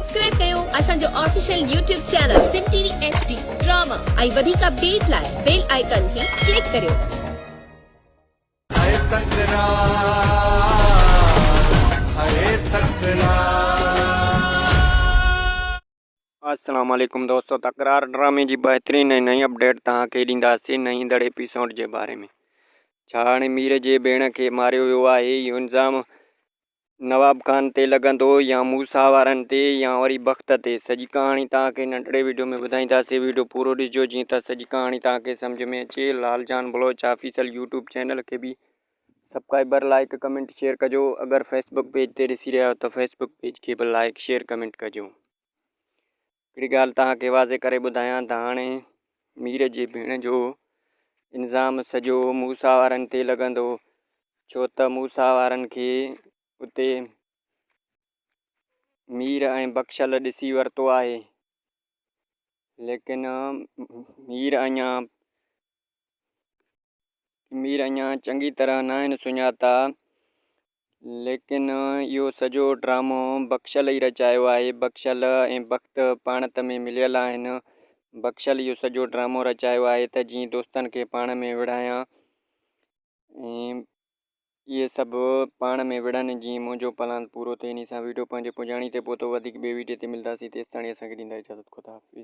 Subscribe ڪيو اسان جو official YouTube channel Sindh T V H D drama ۽ وڌيڪ اپڊيٽ لاء بيل آئيڪن کي ڪلڪ ڪريو. هاء تڪرار هاء تڪرار. السلام عليڪم دوستو تڪرار ڊرامي جي بهترين ۽ نئين اپڊيٽ توهان کي ڏينداسين نئين ايندڙ ايپيسوڊ جي باري ۾ ڇا هاڻي مير جي ڀيڻ کي ماريو ويو آهي اهو الزام نواب خان تي لڳندو يا موسيٰ وارن تي يا وري بخت تي سڄي ڪهاڻي توهان کي ننڍڙي وڊيو ۾ ٻڌائينداسين وڊيو پورو ڏسجو جيئن ته سڄي ڪهاڻي توهان کي سمجهه ۾ اچي Lal Jan Baloch official YouTube channel کي به سبسڪرائبر لائڪ ڪمينٽ شيئر ڪجو اگر فيسبڪ پيج تي ڏسي رهيا آهيو ته فيسبڪ پيج کي به لائڪ شيئر ڪمينٽ ڪجو هڪڙي ڳالهه توهان کي واضح ڪري ٻڌايان ته هاڻي مير جي ڀيڻ جو الزام سڄو موسيٰ وارن تي لڳندو ڇو ته موسيٰ وارن کي اتي مير ۽ بخشل ڏسي ورتو آهي ليڪن مير اڃا مير اڃا چڱي طرح ناهن سڃاتا ليڪن اهو سڄو ڊرامو بخشل ئي رچايو آهي. بخشل ۽ بخت پاڻ ته ۾ مليل آهن. بخشل اهو سڄو ڊرامو رچايو آهي ته جيئن دوستن کي پاڻ ۾ وڙهايان ۽ اهي سڀ پاڻ ۾ وڙهن جيئن منهنجو پلان پورو ٿئي. انهي سان ويڊيو پنهنجي پڄاڻي تي پهتو. وڌيڪ ٻي ويڊيو تي ملداسين تيستاڻي اسان کي ڏيندا اجازت خدا حافظ.